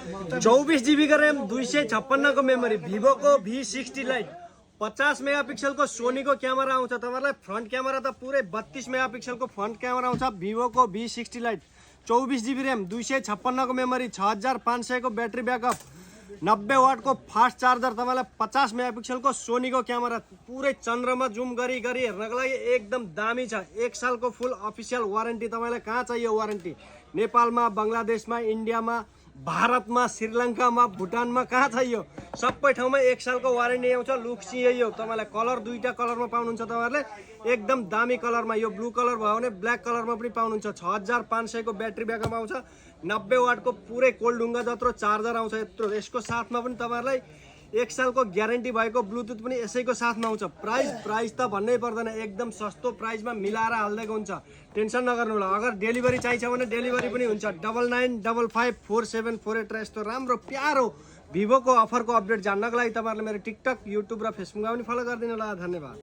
24 GB का RAM 256 को memory Vivo को V60 लाइट 50 मेगापिक्सल को सोनी को क्यामेरा आउँछ तपाईहरुलाई फ्रन्ट क्यामेरा त पुरै 32 मेगापिक्सल को फ्रन्ट क्यामेरा आउँछ भिभो को V60 लाइट 24 GB रैम 256 को मेमोरी 6500 को ब्याट्री ब्याकअप 90 वाट को फास्ट चार्जर तपाईलाई 50 मेगापिक्सल को सोनी को क्यामेरा पुरै चन्द्रमा जुम गरी हेर्नको लागि एकदम दामी छ 1 सालको फुल अफिसियल वारेन्टी तपाईलाई कहाँ चाहियो वारेन्टी नेपालमा बंगलादेशमा इन्डियामा भारतमा श्रीलङ्कामा भुटानमा कहाँ चाहियो सबै ठाउँमा 1 सालको वारेन्टी आउँछ लुक चाहिँ यो तपाईलाई कलर दुईटा कलरमा पाउनुहुन्छ तपाईहरुले एकदम दामी कलरमा यो ब्लू कलर भयो भने ब्ल्याक कलरमा पनि पाउनुहुन्छ 6500 को ब्याट्री ब्याकअप आउँछ 90 वाट को पुरै कोल्ड ढुङ्गा जत्रो चार्जर आउँछ यत्रो यसको साथमा पनि तपाईहरुलाई 1 सालको ग्यारेन्टी भएको ब्लुटुथ पनि यसैको साथमा आउँछ प्राइस त भन्नै पर्दैन एकदम सस्तो प्राइसमा मिलाएर हाल्दैको हुन्छ टेन्सन नगर्नु होला अगर डेलिभरी चाहिन्छ भने डेलिभरी पनि हुन्छ 99554748 र यस्तो राम्रो प्यारो भिभोको अफरको अपडेट जान्नको लागि तपाईहरुले मेरो टिकटक युट्युब र फेसबुकमा पनि फलो गरिदिनु होला धन्यवाद।